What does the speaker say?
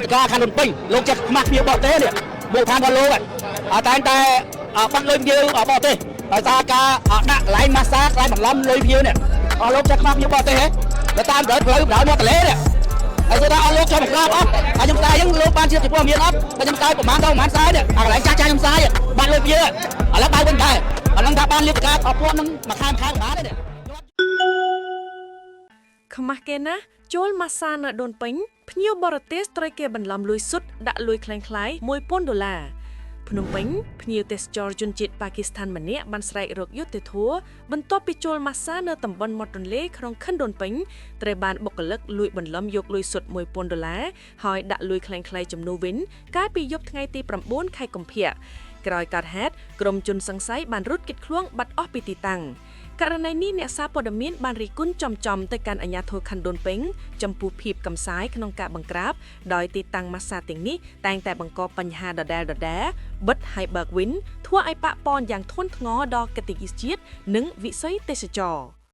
ធិការខណ្ឌដូនពេញលោកចេះខ្មាស់គ្នាបរទេសនេះមូលដ្ឋានរបស់លោកអត់តែងតែបាត់លុយភ្ញៀវបរទេសដោយសារការដាក់កន្លែងម៉ាស្សាកន្លែងបន្លំលុយភ្ញៀវនេះអស់លោកចេះខ្មាស់ភ្ញៀវបរទេសហ៎ទៅតាមផ្លូវផ្លូវបណ្ដោយមាត់ទន្លេនេះហើយគាត់ថាអស់លោកចង់មកក្រាបអត់ហើយខ្ញុំស្ដាយអញ្ចឹងលោកបានជាព័ត៌មានអត់តែខ្ញុំស្ដាយប្រហែលដល់ប្រហែលស្ដាយនេះអាកន្លែងចាស់ចាស់ខ្ញុំស្ដាយបាត់លុយភ្ញៀវឥឡូវបើវិញដែរឥឡូវថាបានលៀបការអត់ពាន់នឹងមួយខែមួយខែប្រហែលទេនេះ ខ្មាស់គេណាស់ចូលម៉ាស្សានៅដូនពេញភ្ញៀវបរទេសត្រូវគេបន្លំលុយសុទ្ធដាក់លុយក្លែងក្លាយ1000ដុល្លារភ្នំពេញភ្ញៀវទេសចរជនជាតិប៉ាគីស្ថានម្នាក់បានស្រែករកយុត្តិធម៌បន្ទាប់ពីចូលម៉ាស្សានៅតំបន់មាត់ទន្លេក្នុងខណ្ឌដូនពេញត្រូវបានបុគ្គលិកលួចបន្លំយកលុយសុទ្ធ1000ដុល្លារហើយដាក់លុយក្លែងក្លាយជំនួសវិញកាលពីយប់ថ្ងៃទី9ខែកុម្ភៈក្រោយកើតហេតុក្រុមជនសង្ស័យបានរត់គេចខ្លួនបាត់អស់ពីទីតាំង ករណីនេះអ្នកសារព័ត៌មានបានរិះគន់ចំៗទៅកាន់អាជ្ញាធរខណ្ឌដូនពេញចំពោះភាពកំសាយក្នុងការបង្ក្រាបដោយទីតាំងម៉ាស្សាទាំងនេះតែងតែបង្កបញ្ហាដដែលៗបិទហើយបើកវិញធ្វើឲ្យប៉ះពាល់យ៉ាងធ្ងន់ធ្ងរដល់កិត្តិយសជាតិនិងវិស័យទេសចរណ៍។